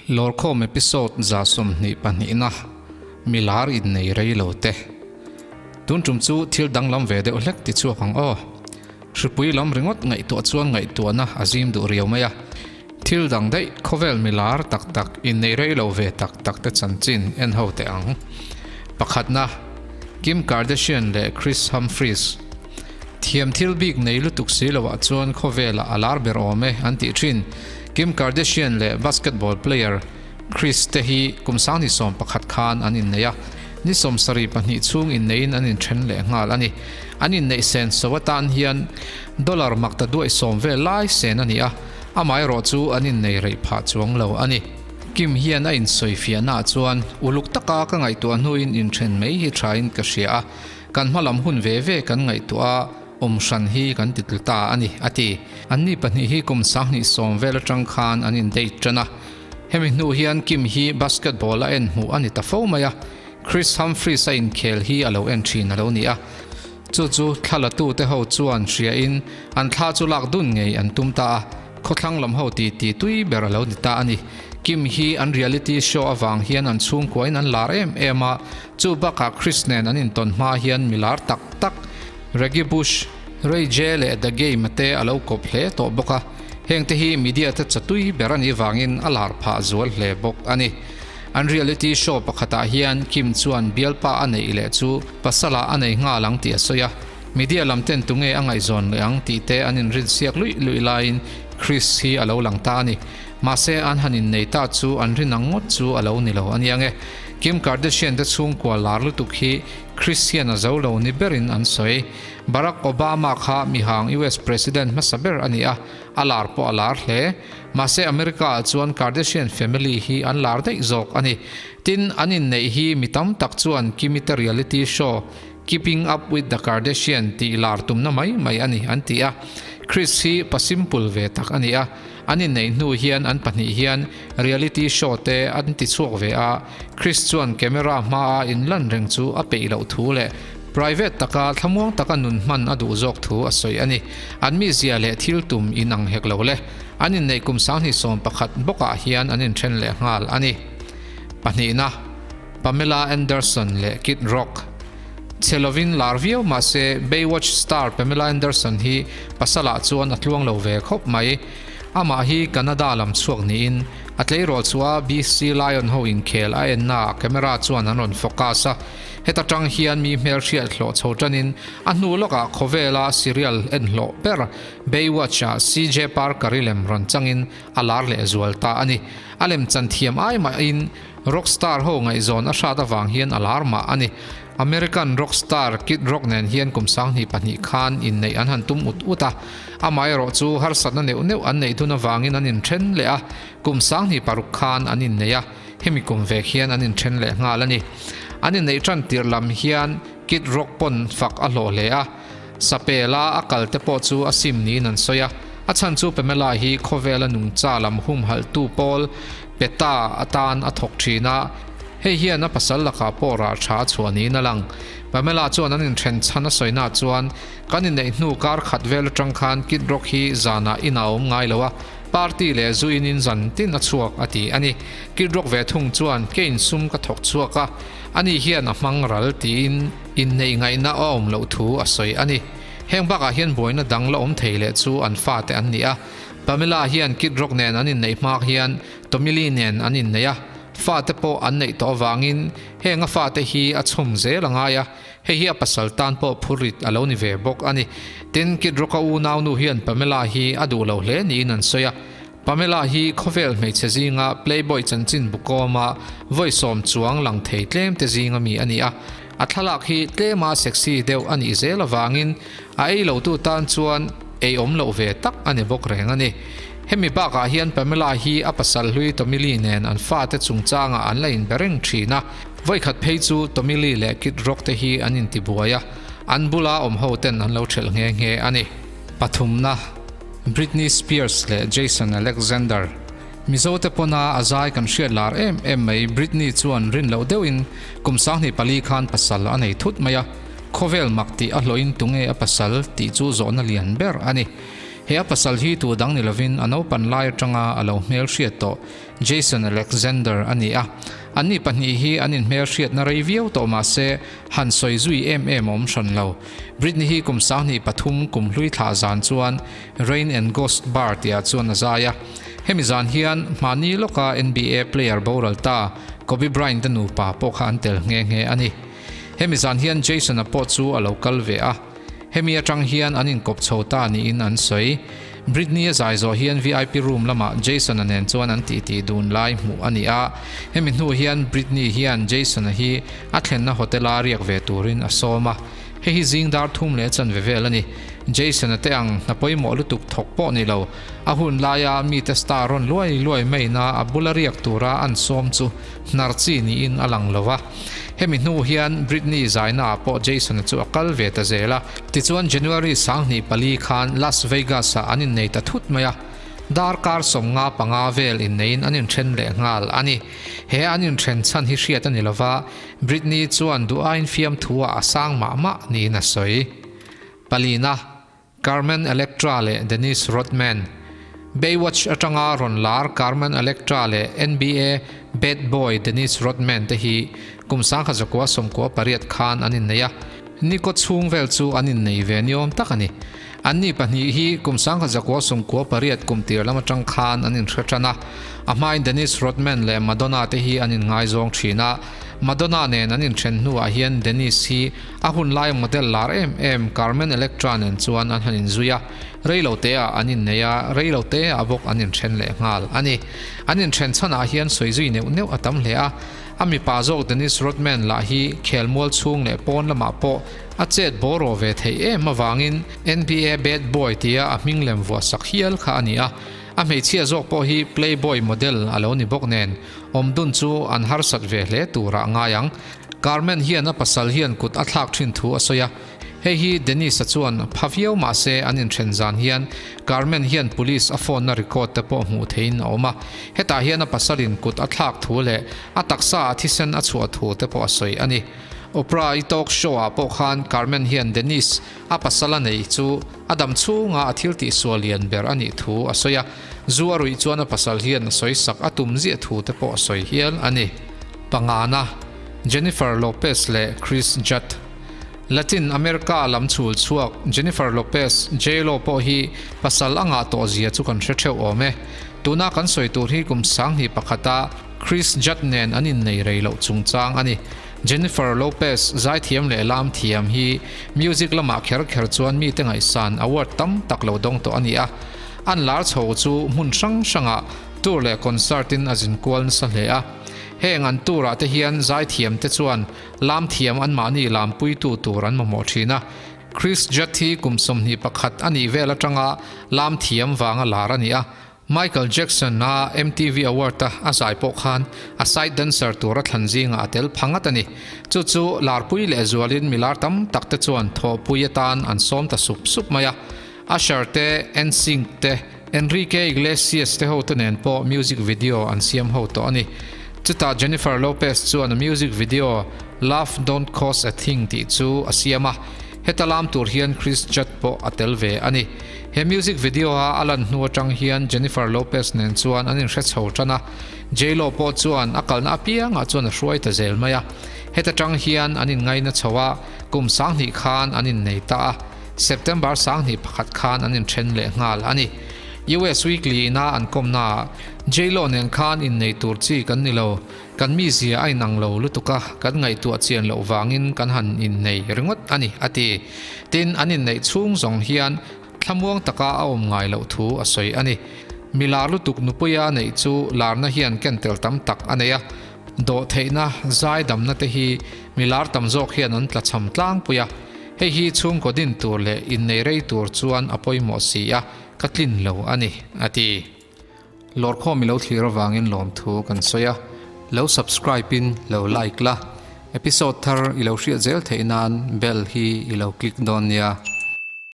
Lawrkhawm episode 22 na milar innei rei lo te. Tun tum chu thil danglam ve deuh hlek ti chhuak ang aw. Hripui lam ringawt ngaihtuah chuan ngaihtuahna a zim duh riau mai a. Thil dang daih khawvel milar tak tak innei rei lo ve tak tak te chanchin en ho teh ang. Pakhatna, Kim Kardashian leh Kris Humphries. Thiam thil bik nei lutuk si loah chuan khawvelah a lar ber awm e an tih thin. Kim Kardashian leh basketball player Kris te hi kum 2011 khan an innei a, ni 72 chhung inneiin an inthen leh nghal a ni. An inneih sen so atan hian dollar mak ta duaih sawm vel lai sen a ni a, amaherawh chu an innei reih phah chuang lo a ni. Kim hian a insawifiahnaah chuan uluk taka ka ngaihtuah hnuin inthen mai hi thain ka hria a, kan hmalam hun ve ve kan ngaihtuah a, awm hran hi kan ti tlu ta a ni, a ti. Anni pahnih hi kum 2010 vel atang khan an indate tan a. Hemi hnu hian Kim hi basketball a en hmuh a ni ta fo mai a, Kris Humphries a inkhel hi a lo en thin a lo ni a. Chu chu thlalatute ho chuan hriain an thla chu lak dun ngei an tum ta a, khawthlang lam ho titi tui ber a lo ni ta a ni. Kim hi an reality show avang hian an chhungkuain an lar em em a, chu bakah Kris nen an intawn hma hian mi lar tak tak Reggie Bush, Ray J leh The Game te a lo kawp hle tawh bawk a, hengte hi media te chatui ber a nih vangin a lar phah zual hle bawk a ni. An reality show pakhatah hian Kim chuan bialpa a neih leh chu pasalah a nei nghal ang tih a sawi a, media lam ten tunge a ngaihzawn leh ang tih te an inrinsiak luih luih laiin Kris hi a lo lang ta a ni. Mahse an han innei ta chu an rin ang ngawt chu a lo ni lo a nia nge. Kim Kardashian te chhungkua lar lutuk hi Kris hian a zo lo ni berin an sawi. Barack Obama kha mihang US President hmasa ber a ni a, a lar pawh a lar hle. Mahse America ah chuan Kardashian family hi an lar daih zawk a ni. Tin, an inneih hi mi tam tak chuan Kimi te reality show Keeping Up With The Kardashian tih lar tumna mai mai a ni an ti a. Kris hi pa simple ve tak a ni a, an inneih hnu hian an pahnih hian reality show te an ti chhuak ve a, Kris chuan camera hmaa inlan reng chu a peih loh thu leh private taka thlamuang taka nun hman a duh zawk thu a sawi a ni. An mizia leh thil tum inang hek lo le. An inneih kum 2011 bawkah hian an inthen leh nghal a ni. Pahnihna, Pamela Anderson leh Kid Rock. Chhe lovin lar viau mahse Baywatch star Pamela Anderson hi pasalah chuan a tluang lo ve khawp mai. Amah hi Canada lam chhuak niin a tleirawl chhuah a BC Lion ho inkhel a ennaah camera chuan an rawn focus a. Heta tang hian mi hmelhriat hlawh chho tanin a hnu lawkah khawvela serial en hlawh ber Baywatch ah CJ Parker i lem rawn changin a lar leh zual ta a ni. A lem chan thiam ai mahin rockstar ho ngaihzawn a hrat avang hian a lar mah a ni. American rockstar Kid Rock nen hian kum 2002 khan inneih an han tum ut ut a, amaherawh chu harsatna neuh neuh an neih dun avangin an inthen leh a, kum 2006 khan an innei a, hemi kum vek hian an inthen leh nghal a ni. An inneih tan tirh lam hian Kid Rock pawn fak a hlawh hle a, Sapela a kal te pawh chu a sim niin an sawi a, a chhan chu Pamela hi khawvela nungcha lam humhalhtu pawl PETA atan a thawk thin a, hei hian a pasal lakah pawh rah tha a chhuah niin a lang. Pamela chuan an inthen chhan a sawina chuan, Kan inneih hnu kar khat vel atang khan Kid Rock hi zanah in a awm ngai lo a, party leh zu inin zan tin a chhuak a ti a ni. Kid Rock ve thung chuan keiin sum ka thawk chhuak a, ani hian a hmang ral tiin inneih ngaihna a awm loh thu a sawi a ni. Heng bakah hian buaina dang la awm thei leh chu an fate an ni a. Pamela hian Kid Rock nen an inneih hmak hian Tommy Lee nen an inneih a, fate pawh an neih tawh avangin heng a fate hi a chhawm zel a ngai a, hei hi a pasal tan pawh phurrit a lo ni ve bawk a ni. Tin, Kid Rock-a unaunu hian Pamela hi a duh lo hle niin an sawi a. Pamela hi khawvel hmeichhe zinga Playboy chanchin bukawma vawi sawm chuang lang thei tlem te zinga mi a ni a. A thlalak hi tlema sexy deuh a nih zel avangin a ei lotu tan chuan ei awm loh ve tak a ni bawk reng a ni. Hemi bakah hian Pamela hi a pasal hlui Tommy Lee nen an fate chungchangah an la inbe reng thin a. Vawi khat phei chu Tommy Lee leh Kid Rock te hi an intibuai a, an bula awm ho ten an lo thelh nghe nghe a ni. Pathumna. Britney Spears leh Jason Alexander. Mizote pawna a zai kan hriat lar em em mai Britney chuan rin loh deuhin kum 24 khan pasal a nei thut mai a, khawvel mak tih a hlawhin tunge a pasal tih chu zawhna lian ber a ni. He a pasal hi tu dang ni lovin a naupan lai atanga a lo hmelhriat tawh Jason Alexander a ni a. Anni pahnih hi an inhmelhriatna rei viau tawh mah se han sawi zui em em a awm hran lo. Britney hi kum 23 kum hlui thlah zan chuan Rain and Ghost Bar tihah chuan a zai a. Hemi zan hian hmahni lawka NBA player boral ta Kobe Bryant te nupa pawh kha an tel nghe nghe a ni. Hemi zan hian Jason-a pawh chu a lo kal ve a. Hemi atang hian an inkawp chho ta niin an sawi. Britney a zai zawh hian vip room lamah Jason-a nen chuan an titi dun lai hmuh a ni a. Hemi hnu hian Britney hian Jason-a hi a thlenna hotel-a riak ve turin a sawm a. Hei hi zing dar thum leh chanve vel a ni. Jason-a te ang hna pawimawh lutuk thawk pawh ni lo. A hun laia mite star rawn luai luai maina a bula riak tura an sawm chu hnar chi niin a lang lo a. Hemi hnu hian Britney zainaah pawh Jason-a chu a kal ve ta zel a. Tichuan January 24 khan Las Vegas-ah an innei ta thut mai a. Darkar 55 vel inneiin an inthen leh nghal a ni. He an inthen chhan hi hriat a ni lova, Britney chuan duh aiin fiamthu-ah a sang mah mah niin a sawi. Palina. Carmen Electra leh Dennis Rodman. Baywatch atanga rawn lar Carmen Electra leh NBA bad boy Dennis Rodman te hi kum 1998 khan an innei a, ni kaw chhung vel chu an innei ve niawm tak a ni. Anni pahnih hi kum 1998 kum tir lam atang khan an inhre tan a, a hmain Dennis Rodman leh Madonna te hi an inngaizawng thin a, Madonna nen an inthen hnuah hian Dennis hi A hun lai model lar em em Carmen Electra nen chuan an han inzui a, reilo teah an innei a, reilo teah bawk an inthen leh nghal a ni. An inthen chhanah hian sawi zui neuh neuh a tam hle a, a mipa zawk Dennis Rodman lah hi khelmual chhung leh pawn lamah pawh a chet bawraw ve theih em avangin NBA bad boy tia a hming lem vuah sak hial kha a ni a, a hmeichhia zawk pawh hi playboy model a lo ni bawk nen awmdun chu an harsat ve hle turah ngai ang. Carmen hian a pasal hian kut a thlak thin thu a sawi a, hei hi Dennis-a chuan pha viau mah se an inthen zan hian Carmen hian police a phone na record te pawh hmuh theihin a awm a, hetah hian a pasalin kut a thlak thu leh a taksa ah thisen a chhuah thu te pawh a sawi a ni. Oprah-i talk show ah pawh khan Carmen hian Dennis a pasal a neih chu a dam chhunga a thil tihsual lian ber a nih thu a sawi a, zu a ruih chuan a pasal hian a sawi sak a tum ziah thu te pawh a sawi hial a ni. Pangana, Jennifer Lopez leh Chris Judd. Latin America lam chhul chhuak Jennifer Lopez, J-Lo pawh hi pasal a ngah tawh zia chu kan hre theuh awm e. Tuna kan sawi tur hi kum sanghnih pakhata Chris Judd nen an innei rei loh chungchang a ni. Jennifer Lopez zaithiam leh lam thiam hi music lamah kher kher chuan mite ngaihsan award tam tak lo dawng tawh a ni a. An lar chho chu hmun hrang hrangah tour leh concert in a zin kual nasa hle a. Heng an tour ah te hian zaithiam te chuan lam thiam anmahni lampuitu tur an mamawh thin a. Chris Judd hi kum 21 a nih vel atanga lam thiam vanga lar a ni a. Michael Jackson a MTV Award a a zai pawh khan a side dancer tur a thlan zingah a tel pha ngat a ni. Chu chu larpui leh zualin milar tam tak te chuan thawhpui atan an sawm ta sup sup mai a. Usher te, NSYNC te, Enrique Iglesias te ho te nen pawh music video an siam ho tawh a ni. Chutah Jennifer Lopez chuan a music video Love Don't Cost a Thing tih chu a siam a, heta lam tur hian Chris Judd pawh a tel ve a ni. He music video a a lan hnu atang hian Jennifer Lopez nen chuan an inhre chho tan a, J-Lo pawh chuan a kalna apiangah chuan a hruai ta zel mai a. Heta tang hian an inngaina chho a, kum 2000 khan an innei ta a. September 21 khan an inthen leh nghal a ni. US Weekly ina an kawmnaah, J-Lo nen khan innei tur chi kan ni lo, kan mizia a inang lo lutuk a, kan ngaihtuah chian loh vangin kan han innei ringawt a ni, a ti. Tin, an inneih chhung zawng hian thlamuang taka a awm ngai loh thu a sawi a ni. Mi lar lutuk nupuia a neih chu larna hian ken tel tam tak a nei a, dawhtheihna, zaidamna te hi mi lar tam zawk hian an tlachham tlangpui a. Hei hi chhungkaw din tur leh innei rei tur chuan a pawimawh si a, ka tlin lo a ni, a ti. Lawrkhawm i lo thlir avangin lawmthu kan sawi a, lo subscribe in lo like la, episode thar i lo hriat zel theih nan bell hi i lo click dawn nia.